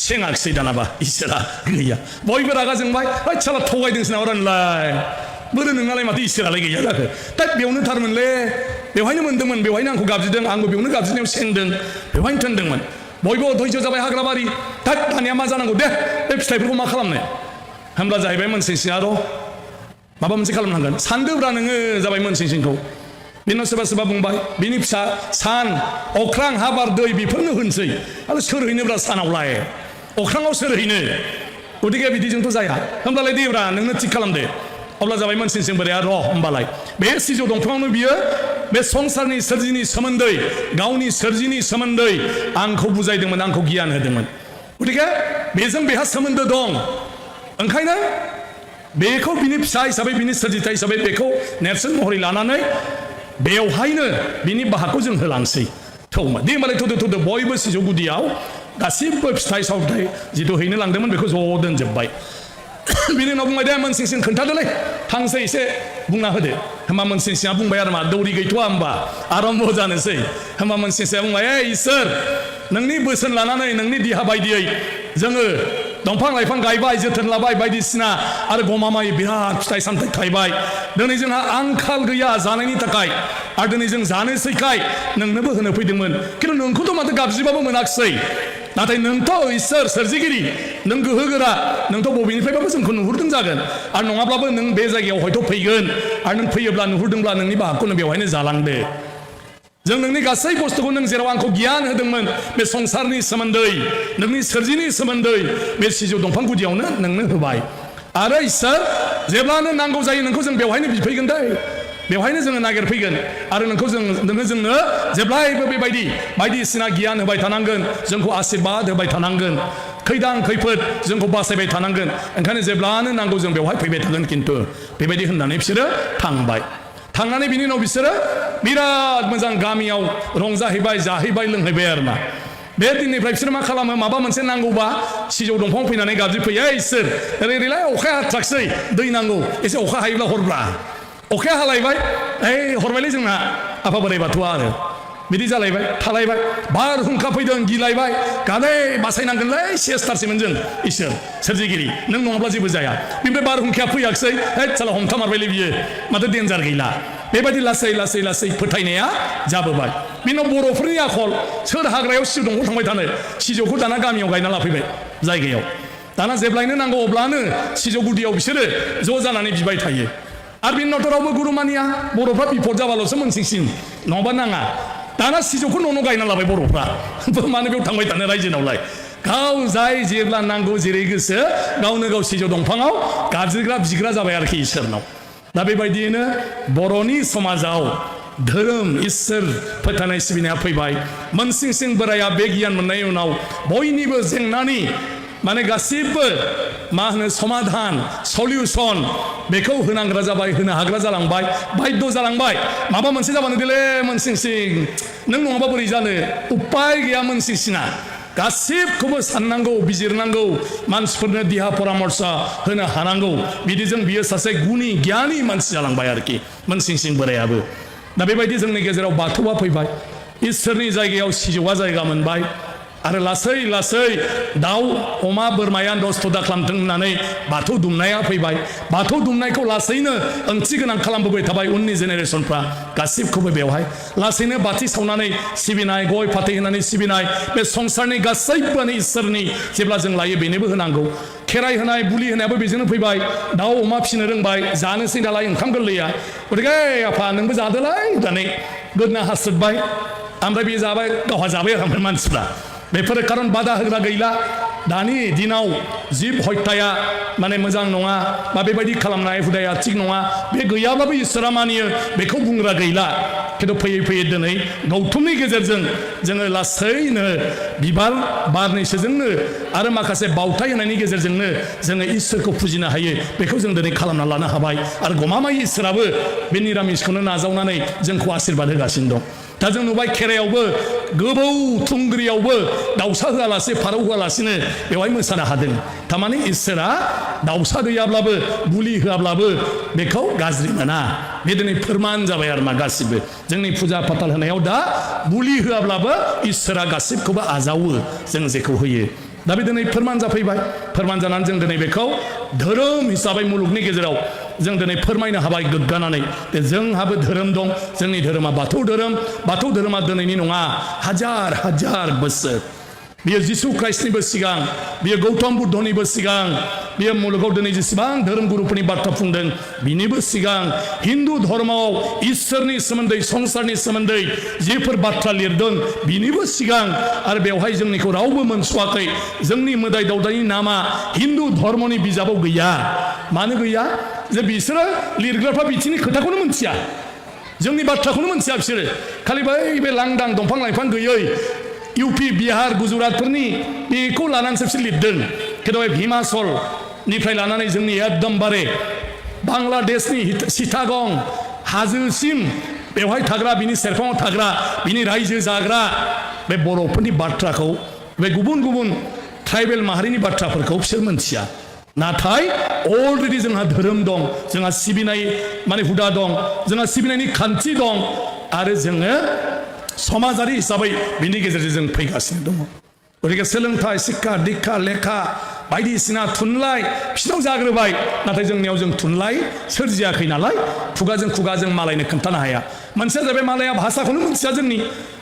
सेङाखिसै दानाबा इसोरा गैया बयबो रागा जोंबाय ओइ साला थगायदोंसो नामा रानलाय बोरो नोंनालाय माथो इसोरालाय गैया जाखो दा बेयावनो थारमोनलै बेवहायनो मोन्दोंमोन बेवहायनो आंखौ गाबज्रिदों आंबो बेयावनो गाबज्रिनायाव सेंदों बेवहायनो थोनदोंमोन बयबो धैर्य जाबाय हाग्राबारि दा दानिया मा जानांगौ दे बे फिथाइफोरखौ मा खालामनो होमब्ला जाहैबाय मोनसिंसिंआ र' माबा मोनसे खालामनांगोन सानदोब्रा नोङो जाबाय मोनसिंसिंखौ बिनि उनाव सोरबा सोरबा बुंबाय बिनि फिसा सान अख्रां हा बार दै बेफोरनो होनसै आरो सोर हैनोब्रा सानावलाय अख्राङाव सोर हैनो गतिके बिदिजोंथ' जाया होमब्लालाय देब्रा नोंनो थिग खालामदो अब्ला जाबाय मोनसिंसिं बोराया र' होमबालाय बे सिजौ दंफाङावनो बियो बे संसारनि सोरजिनि सोमोन्दै गावनि सोरजिनि सोमोन्दै आंखौ बुजायदोंमोन आंखौ गियान होदोंमोन गतिके बेजों बेहा सोमोन्दो दं ओंखायनो बेखौ बिनि फिसा हिसाबै बिनि सोरजिथाय हिसाबै बेखौ नेरसोन महरै लानानै बेवहायनो बिनि बाहागखौ जों होलांसै थौमा दे होमबालाय थौदो बयबो सिजौ गुदियाव गासिबो फिथाइ सामथाइ जिथु हैनो लांदोंमोन बेखौ ज' दोनजोब्बाय बिनि उनाव बुंबाय दे मोनसिंसिं खोन्थादोलै थांसै एसे बुंना होदो होमबा मोनसिंसिंआ बुंबाय आरो मा दौरि गैथ'आ होमबा आरम्भ जानोसै होमबा मोनसिंसिंआ बुंबाय ओइ इसोर नोंनि बोसोन लानानै नोंनि देहा बायदियै जोङो दंफां लाइफां गायबाय जोथोन लाबाय बायदिसिना आरो गमामायै बिराद फिथाइ सामथाइ थायबाय दिनै जोंहा आंखाल गैया जानायनि थाखाय आरो दिनै जों जानोसैखाय नोंनोबो होनो फैदोंमोन खिन्थु नोंखौथ' माथो गाबज्रिबाबो मोनाखिसै नाथाय नोंथ' इसोर सोरजिगिरि नों गोहोगोरा नोंथ' बबेनिफ्रायबाबो जोंखौ नुहुरदों जागोन आरो नङाब्लाबो नों बे जायगायाव हयथ' फैगोन आरो नों फैयोब्ला नुहुरदोंब्ला नोंनि बाहागखौ नों बेवहायनो जालांदो जों नोंनि गासै बुस्थुखौ नों जेराव आंखौ गियान होदोंमोन बे संसारनि सोमोन्दै नोंनि सोरजिनि सोमोन्दै बे सिजौ दंफां गुदियावनो नोंनो होबाय आरो इसोर जेब्लानो नांगौ जायो नोंखौ जों बेवहायनो बिफैगोन दे बेवहायनो जोङो नागिरफैगोन आरो नोंखौ नोङो जोंनो जेब्लायबो बेबायदि बायदिसिना गियान होबाय थानांगोन जोंखौ आशीर्बाद होबाय थानांगोन खैदां खैफोद जोंखौ बासायबाय थानांगोन ओंखायनो जेब्लानो नांगौ जों बेवहाय फैबाय थागोन खिन्थु बेबायदि होननानै बिसोरो थांबाय थांनानै बिनि उनाव बिसोरो बिराद मोजां गामियाव रंजाहैबाय जाहैबाय लोंहैबाय आरो ना बे दिननिफ्राय बिसोर मा खालामो माबा मोनसे नांगौबा सिजौ दंफाङाव फैनानै गाबज्रिफैयो इसोर ओरैलाय अखाया हाथाराखिसै दै नांगौ एसे अखा हायोब्ला हरब्रा अखाया हालायबाय ओइ हरबायलै जोंना आफा बोराइ बाथौआ आरो बिदि जालायबाय थालायबाय बारहुंखा फैदों गिलायबाय गानै बासायनांगोनलै सेस्टारसैमोन जों इसोर सोरजिगिरि नों नङाब्ला जेबो जाया बेनिफ्राय बारहुंखाया फैयाखिसै है साला हमथामारबायलै बियो माथो डेन्जार गैला बेबायदि लासै लासै लासै फोथायनाया जाबोबाय बिनि उनाव बर'फोरनि आखल सोर हाग्रायाव सिजौ दंफां थांबाय थानो सिजौखौ दाना गामियाव गायना लाफैबाय जायगायाव दाना जेब्लायनो नांगौ अब्लानो सिजौ गुदियाव बिसोरो ज' जानानै बिबाय थायो आरो बिनि उनावथ' रावबो गुरु मानिया बर'फ्रा बिपद जाबाल'सो मोनसिंसिं नङाबा नाङा दाना सिजौखौ न' गायना लाबाय बर'फ्रा मानो बेयाव थांबाय थानो रायजोनावलाय गाव जाय जेब्ला नांगौ जेरै गोसो गावनो गाव सिजौ दंफाङाव गाबज्रिग्रा बिग्रा जाबाय आरोखि इसोरनाव दा बेबायदियैनो बर'नि समाजाव धोरोम इसोर फोथायनाय सिबिनाया फैबाय मोनसिंसिं बोराया बे गियान मोननायनि उनाव बयनिबो जेंनानि माने गासिबो मा होनो समाधान सलिउसन बेखौ होनांग्रा जाबाय होनो हाग्रा जालांबाय बाध्य जालांबाय माबा मोनसे जाबानो देले मोनसिंसिं नों नङाबा बोरै जानो उपाय गैया मोनसिंसिङा गासिबखौबो साननांगौ बिजिरनांगौ मानसिफोरनो देहा परामर्श होनो हानांगौ बिदिजों बियो सासे गुनि गियानि मानसि जालांबाय आरोखि मोनसिंसिं बोरायाबो दा बेबायदि जोंनि गेजेराव बाथौआ फैबाय इसोरनि जायगायाव सिजौआ जायगा मोनबाय आरो लासै लासै दाउ अमा बोरमाया नस्थ' दाखालामथों होननानै बाथौ दुमनाया फैबाय बाथौ दुमनायखौ लासैनो ओंथि गोनां खालामबोबाय थाबाय उननि जेनेरेसनफ्रा गासिबखौबो बेवहाय लासैनो बाथि सावनानै सिबिनाय गय फाथै होनानै सिबिनाय बे संसारनि गासैबोआनो इसोरनि जेब्ला जों लायो बेनोबो होनांगौ खेराइ होनाय बुलि होनायाबो बेजोंनो फैबाय दाउ अमा फिसिनो रोंबाय जानोसै नालाय ओंखाम गोरलैया गथिखे आफा नोंबो जादोलाय होननानै गोदना हास्रोदबाय ओमफ्राय बे जाबाय गावहा जाबाय आरो मानसिफ्रा बेफोरो खारन बादा होग्रा गैला दानि दिनाव जिब हत्याया माने मोजां नङा बा बेबायदि खालामनाय हुदाया थिग नङा बे गैयाब्लाबो इसोरा मानियो बेखौ बुंग्रा गैला खिन्थु फैयै फैयै दिनै गौथुमनि गेजेरजों जोङो लासैनो बिबार बारनैसोजोंनो आरो माखासे बावथाय होनायनि गेजेरजोंनो जोङो इसोरखौ फुजिनो हायो बेखौ जों दिनै खालामना लानो हाबाय आरो गमामायै इसोराबो बे निरामिसखौनो नाजावनानै जोंखौ आशीर्बाद होगासिनो दं दा जों नुबाय खेराइयावबो गोबौ थुंग्रियावबो दाउसा होआलासे फारौ होआलासिनो बेवहाय मोसानो हादों थारमाने इसोरा दाउसा गैयाब्लाबो बुलि होआब्लाबो बेखौ गाज्रि मोना बे दिनै फोरमान जाबाय आरो मा गासिबो जोंनि फुजा फाथाल होनायाव दा बुलि होआब्लाबो इसोरा गासिबखौबो आजावो जों जेखौ होयो दा बे दिनै फोरमान जाफैबाय फोरमान जानानै जों दिनै बेखौ धोरोम हिसाबै मुलुगनि गेजेराव जों दिनै फोरमायनो हाबाय गोग्गानानै जोंहाबो धोरोम दं जोंनि धोरोमा बाथौ धोरोमा दिनैनि नङा हाजार हाजार बोसोर बियो जिसु ख्राइस्टनिबो सिगां बियो गौतम बुद्धनिबो सिगां बियो मुलुगाव दिनै जेसेबां धोरोम गुरुफोरनि बाथ्रा बुंदों बिनिबो सिगां हिन्दु धर्मआव इसोरनि सोमोन्दै संसारनि सोमोन्दै जिफोर बाथ्रा लिरदों बिनिबो सिगां आरो बेवहाय जोंनिखौ रावबो मोनस'वाखै जोंनि मोदाय दावदायनि नामा हिन्दु धर्मनि बिजाबाव गैया मानो गैया जे बिसोरो लिरग्राफ्रा बिथिंनि खोथाखौनो मोनथिया जोंनि बाथ्राखौनो मोनथिया बिसोरो खालि बे लांदां दंफां लाइफां गैयै इउपि बिहार गुजरातफोरनि बेखौ लानानैसो बिसोर लिरदों खिन्थु हिमाचलनिफ्राय लानानै जोंनि एकदमबारे बांलादेशनि सिटागं हाजोसिम बेवहाय थाग्रा बिनि सेरफाङाव थाग्रा बिनि रायजो जाग्रा बे बर'फोरनि बाथ्राखौ बे गुबुन गुबुन ट्राइबेल माहारिनि बाथ्राफोरखौ बिसोर मोनथिया नाथाय अलरेडि जोंहा धोरोम दं जोंहा सिबिनाय माने हुदा दं जोंहा सिबिनायनि खान्थि दं आरो जोङो समाजारि हिसाबै बिनि गेजेरजों जों फैगासिनो दङ गतिके सोलोंथाइ शिक्षा दीक्षा लेखा बायदिसिना थुनलाइ बिसिनाव जाग्रोबाय नाथाय जोंनियाव जों थुनलाइ सोरजियाखै नालाय खुगाजों खुगाजों मालायनो खोन्थानो हाया मोनसेया जाबाय मालाया भाषाखौनो मोनथिया जोंनि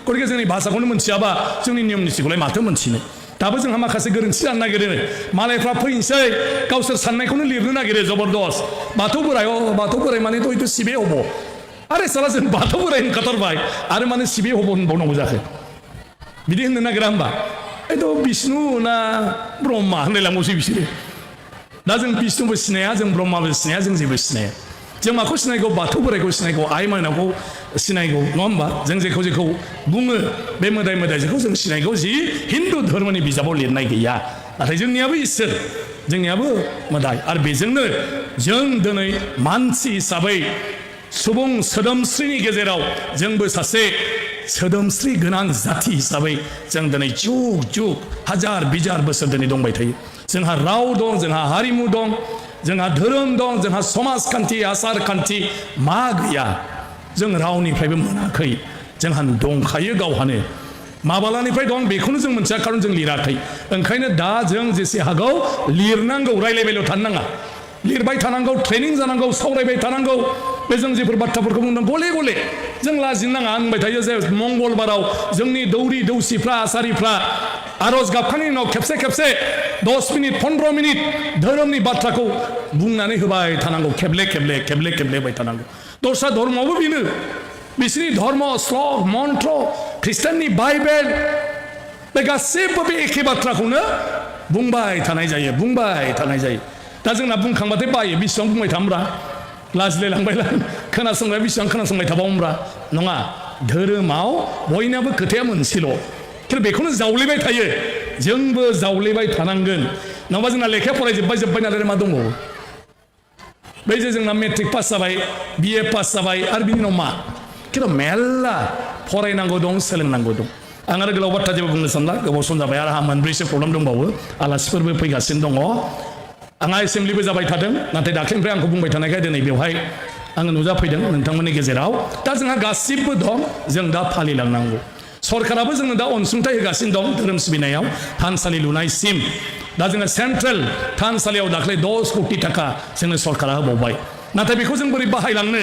गतिके जोंनि भाषाखौनो मोनथियाबा जोंनि नियम नितिखौलाय माथो मोनथिनो दाबो जोंहा माखासे गोरोन्थि जानो नागिरो मालायफ्रा फैनोसै गावसोर साननायखौनो लिरनो नागिरो जबरदस्त बाथौ बोराय मानेथ' हयथ' सिबे हब आरे साला जों बाथौ बोराय होनखाथारबाय आरो माने सिबे हब होनबावनांगौ जाखो बिदि होननो नागिरा होमबा एथ' बिष्णु ना ब्रह्मा होनलायलांबावसै बिसोरो दा जों बिष्णुबो सिनाया जों ब्रह्माबो सिनाया जों जेबो सिनाया जों माखौ सिनायगौ बाथौ बोरायखौ सिनायगौ आइ माइनावखौ सिनायगौ नङा होमबा जों जेखौ बुङो बे मोदाय मोदायजोखौ जों सिनायगौ जि हिन्दु धर्मनि बिजाबाव लिरनाय गैया नाथाय जोंनियाबो इसोर जोंनियाबो मोदाय आरो बेजोंनो जों दिनै मानसि हिसाबै सुबुं सोदोमस्रिनि गेजेराव जोंबो सासे सोदोमस्रि गोनां जाथि हिसाबै जों दिनै जुग जुग हाजार बिजार बोसोर दिनै दंबाय थायो जोंहा राव दं जोंहा हारिमु दं जोंहा धोरोम दं जोंहा समाजखान्थि आसार खान्थि मा गैया जों रावनिफ्रायबो मोनाखै जोंहा दंखायो गावहानो माबालानिफ्राय दं बेखौनो जों मोनथिया खारन जों लिराखै ओंखायनो दा जों जेसे हागौ लिरनांगौ रायलायबायल' थानो नाङा लिरबाय थानांगौ ट्रेनिं जानांगौ सावरायबाय थानांगौ बे जों जेफोर बाथ्राफोरखौ बुंदों गले गले जों लाजिनो नाङा होनबाय थायो जे मंगलबाराव जोंनि दौरि दौसिफ्रा आसारिफ्रा आरज गाबखांनायनि उनाव खेबसे 10 मिनिट 15 मिनिट धोरोमनि बाथ्राखौ बुंनानै होबाय थानांगौ खेबले होबाय थानांगौ दस्रा धर्मआवबो बेनो बिसोरनि धर्म श्लक मन्त्र ख्रिस्टाननि बाइबेल बे गासैबो बे एखे बाथ्राखौनो बुंबाय थानाय जायो दा जोंना बुंखांबाथाय बायो बेसेबां बुंबाय थामब्रा लाजिलायलांबाय खोनासंबाय बेसेबां खोनासंबाय थाबावोब्रा नङा धोरोमाव बयनाबो खोथाया मोनसेल' खिन्थु बेखौनो जावलेबाय थायो जोंबो जावलेबाय थानांगोन नङाबा जोंना लेखाया फरायजोब्बाय नालाय मा दंबावो बै जे जोंना मेट्रिक पास जाबाय BA पास जाबाय आरो बिनि उनाव मा खिन्थु मेरला फरायनांगौ दं सोलोंनांगौ दं आं आरो गोलाव बाथ्रा जेबो बुंनो सानला गोबाव सम जाबाय आरो आंहा मोनब्रैसो प्रग्राम दंबावो आलासिफोरबो फैगासिनो दङ आंहा एसेम्ब्लिबो जाबाय थादों नाथाय दाख्लैनिफ्राय आंखौ बुंबाय थानायखाय दिनै बेवहाय आङो नुजाफैदों नोंथांमोननि गेजेराव दा जोंहा गासिबो दं जों दा फालिलांनांगौ सरकाराबो जोंनो दा अनसुंथाइ होगासिनो दं धोरोम सिबिनायाव थानसालि लुनायसिम दा जोङो सेन्ट्रेल थानसालियाव दाख्लै 10 कोटि थाखा जोंनो सरकारा होबावबाय नाथाय बेखौ जों बोरै बाहायलांनो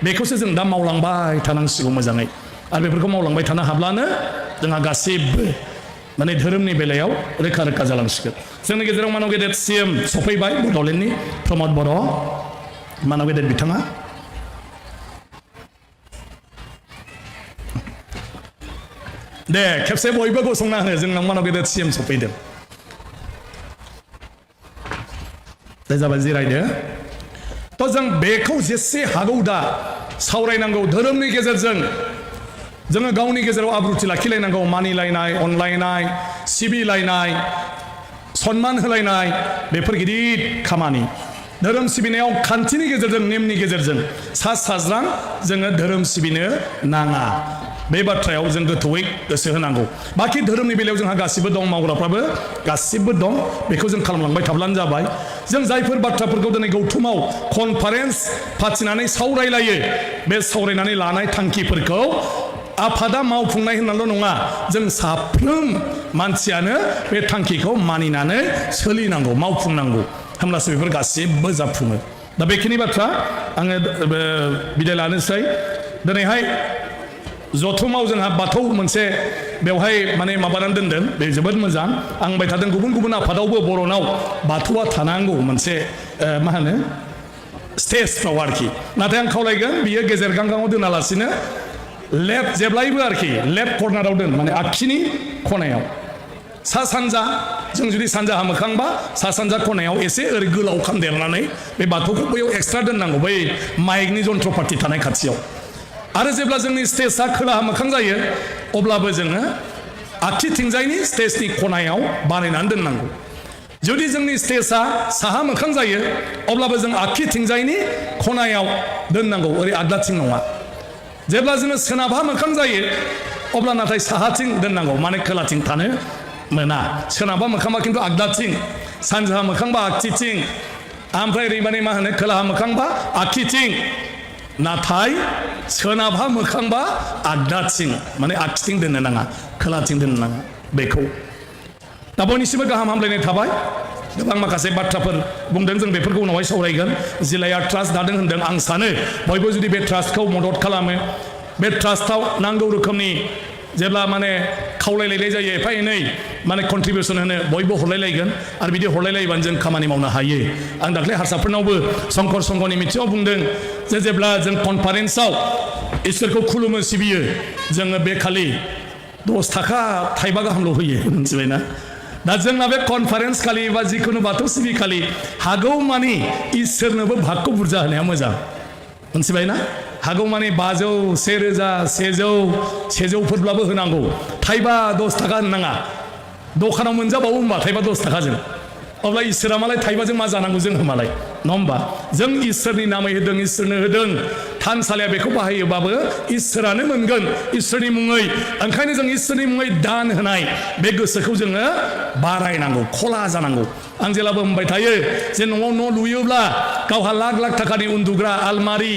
बेखौसो जों दा मावलांबाय थानांसिगौ मोजाङै आरो बेफोरखौ मावलांबाय थानो हाब्लानो जोंहा गासिबो माने धोरोमनि बेलायाव रोखा रोखा जालांसिगोन जोंनि गेजेराव मानव गेदेर CM सफैबाय बड'लेण्डनि प्रमद बर' मानव गेदेर बिथाङा दे खेबसे बयबो गसंना हो जोंनाव मानव गेदेर CM सफैदों दे जाबाय जिरायदो थ' जों बेखौ जेसे हागौ दा सावरायनांगौ धोरोमनि गेजेरजों जोङो गावनि गेजेराव आब्रुथि लाखिलायनांगौ मानिलायनाय अनलायनाय सिबिलायनाय सन्मान होलायनाय बेफोर गिदिर खामानि धोरोम सिबिनायाव खान्थिनि गेजेरजों नेमनि गेजेरजों सा साज्रां जोङो धोरोम सिबिनो नाङा बे बाथ्रायाव जों गोथौयै गोसो होनांगौ बाखि धोरोमनि बेलायाव जोंहा गासिबो दं मावग्राफ्राबो गासिबो दं बेखौ जों खालामलांबाय थाब्लानो जाबाय जों जायफोर बाथ्राफोरखौ दिनै गौथुमाव कनफारेन्स फाथिनानै सावरायलायो बे सावरायनानै लानाय थांखिफोरखौ आफादा मावफुंनाय होननाल' नङा जों साफ्रोम मानसियानो बे थांखिखौ मानिनानै सोलिनांगौ मावफुंनांगौ होमब्लासो बेफोर गासिबो जाफुङो दा बेखिनि बाथ्रा आङो बिदाय लानोसै दिनैहाय जथुमाव जोंहा बाथौ मोनसे बेवहाय माने माबानानै दोनदों बे जोबोद मोजां आं बुंबाय थादों गुबुन गुबुन आफादावबो बर'नाव बाथौआ थानांगौ मोनसे मा होनो स्टेजफ्राव आरोखि नाथाय आं खावलायगोन बियो गेजेर गांगाङाव दोनालासिनो लेफ्ट जेब्लायबो आरोखि लेफ्ट कर्नाराव दोन माने आगखिनि खनायाव सा सानजा जों जुदि सानजाहा मोखांबा सा सानजा खनायाव एसे ओरै गोलाव खामदेरनानै बे बाथौखौ बैयाव एक्सट्रा दोननांगौ बै माइकनि जन्थ्रपाति थानाय खाथियाव आरो जेब्ला जोंनि स्टेजआ खोलाहा मोखां जायो अब्लाबो जोङो आगथिथिंजायनि स्टेजनि खनायाव बानायनानै दोननांगौ जुदि जोंनि स्टेजआ साहा मोखां जायो अब्लाबो जों आगथिथिंजायनि खनायाव दोननांगौ ओरै आगदाथिं नङा जेब्ला जोङो सोनाबहा मोखां जायो अब्ला नाथाय साहाथिं दोननांगौ माने खोलाथिं थानो मोना सोनाबहा मोखांबा खिन्थु आगदाथिं सानजाहा मोखांबा आगथिथिं ओमफ्राय ओरै माने मा होनो खोलाहा मोखांबा आगथिथिं नाथाय सोनाबहा मोखांबा आगदाथिं माने आगथिथिं दोननो नाङा खोलाथिं दोननो नाङा बेखौ दा बयनिसिमबो गाहाम हामलायनाय थाबाय गोबां माखासे बाथ्राफोर बुंदों जों बेफोरखौ उनावहाय सावरायगोन जिल्लाया ट्रास्ट दादों होनदों आं सानो बयबो जुदि बे ट्रास्टखौ मदद खालामो बे ट्रास्टआव नांगौ रोखोमनि जेब्ला माने खावलायलायनाय जायो एफा एनै माने कन्ट्रिबिउसन होनो बयबो हरलायलायगोन आरो बिदि हरलायलायोबानो जों खामानि मावनो हायो आं दाख्लै हारसाफोरनावबो शंकर संघनि मिथिङाव बुंदों जे जेब्ला जों कनफारेन्सआव इसोरखौ खुलुमो सिबियो जोङो बे खालि 10 थाखा थाइबा गाहामल' होयो मिथिबायना दा जोंना बे कनफारेन्स खालि बा जिखुनु बाथौ सिबि खालि हागौमानि इसोरनोबो भागखौ बुरजा होनाया मोजां मिथिबायना हागौमानि 500 1000 100 होनांगौ थाइबा 10 थाखा होननाङा दखानाव मोनजाबावो होनबा थाइबा 10 थाखाजों अब्ला इसोरा मालाय थाइबाजों मा जानांगौ जों मालाय नङा होमबा जों इसोरनि नामै होदों इसोरनो होदों थानसालिया बेखौ बाहायोबाबो इसोरानो मोनगोन इसोरनि मुङै ओंखायनो जों इसोरनि मुङै दान होनाय बे गोसोखौ जोङो बारायनांगौ खला जानांगौ आं जेब्लाबो बुंबाय थायो जे न'आव न' लुयोब्ला गावहा लाख लाख थाखानि उन्दुग्रा आलमारि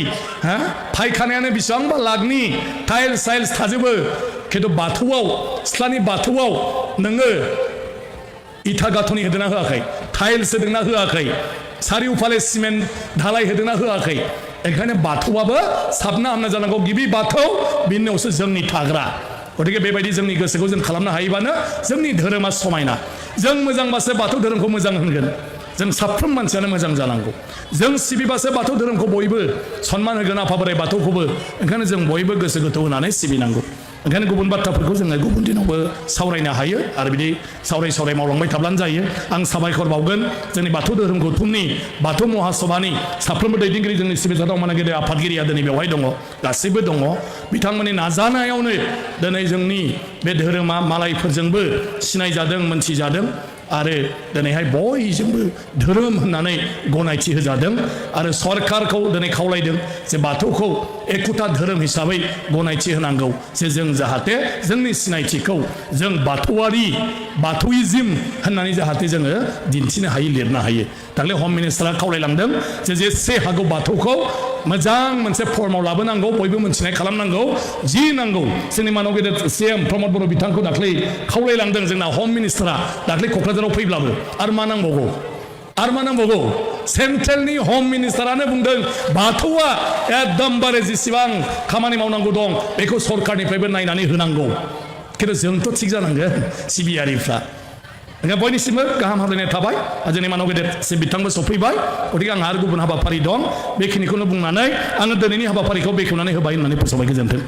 फायखानायानो बेसेबांबा लाखनि टाइल्स थाजोबो खिन्थु बाथौआव सिथ्लानि बाथौआव नोङो इथा गाथनि होदोंना होआखै टाइल्स होदोंना होआखै सारिउफाले सिमेन्ट धालाय होदोंना होआखै ओंखायनो बाथौआबो साबना हामना जानांगौ गिबि बाथौ बिनि उनावसो जोंनि थाग्रा गतिके बेबायदि जोंनि गोसोखौ जों खालामनो हायोबानो जोंनि धोरोमा समायना जों मोजांबासो बाथौ धोरोमखौ मोजां होनगोन जों साफ्रोम मानसियानो मोजां जानांगौ जों सिबिबासो बाथौ धोरोमखौ बयबो सन्मान होगोन आफा बोराइ बाथौखौबो ओंखायनो जों बयबो गोसो गोथौ होनानै सिबिनांगौ ओंखायनो गुबुन बाथ्राफोरखौ जोङो गुबुन दिनावबो सावरायनो हायो आरो बिदि सावराय मावलांबाय थाब्लानो जायो आं साबायखर बावगोन जोंनि बाथौ धोरोम गौथुमनि बाथौ महासभानि साफ्रोमबो दैदेनगिरि जोंनि सिबिजाथाव माने गेदेर आफादगिरिया दिनै बेवहाय दङ गासैबो दङ बिथांमोननि नाजानायावनो दिनै जोंनि बे धोरोमा मालायफोरजोंबो सिनायजादों मोनथिजादों आरो दिनैहाय बयजोंबो धोरोम होननानै गनायथि होजादों आरो सरकारखौ दिनै खावलायदों जे बाथौखौ एखुथा धोरोम हिसाबै गनायथि होनांगौ जे जों जाहाथे जोंनि सिनायथिखौ जों बाथौआरि बाथौइजिम होननानै जाहाथे जोङो दिन्थिनो हायो लिरनो हायो दाख्लै हम मिनिस्टारा खावलायलांदों जे जेसे हागौ बाथौखौ मोजां मोनसे फर्माव लाबोनांगौ बयबो मोनथिनाय खालामनांगौ जि नांगौ जोंनि मानव गेदेर CM प्रमद बर' बिथांखौ दाख्लै खावलायलांदों जोंना हम मिनिस्टारा दाख्लै क'क्राझाराव फैब्लाबो आरो मा नांबावगौ सेन्ट्रेलनि हम मिनिस्टारानो बुंदों बाथौआ एकदमबारे जेसेबां खामानि मावनांगौ दं बेखौ सरकारनिफ्रायबो नायनानै होनांगौ खिन्थु जोंथ' थिग जानांगोन सिबियारिफ्रा ओंखायनो बयनिसिमबो गाहाम हामलायनाय थाबाय जोंनि मानव गेदेर बिथांबो सफैबाय गतिके आंहा आरो गुबुन हाबाफारि दं बेखिनिखौनो बुंनानै आङो दिनैनि हाबाफारिखौ बेखेवनानै होबाय होननानै फोसावबाय गोजोन्थों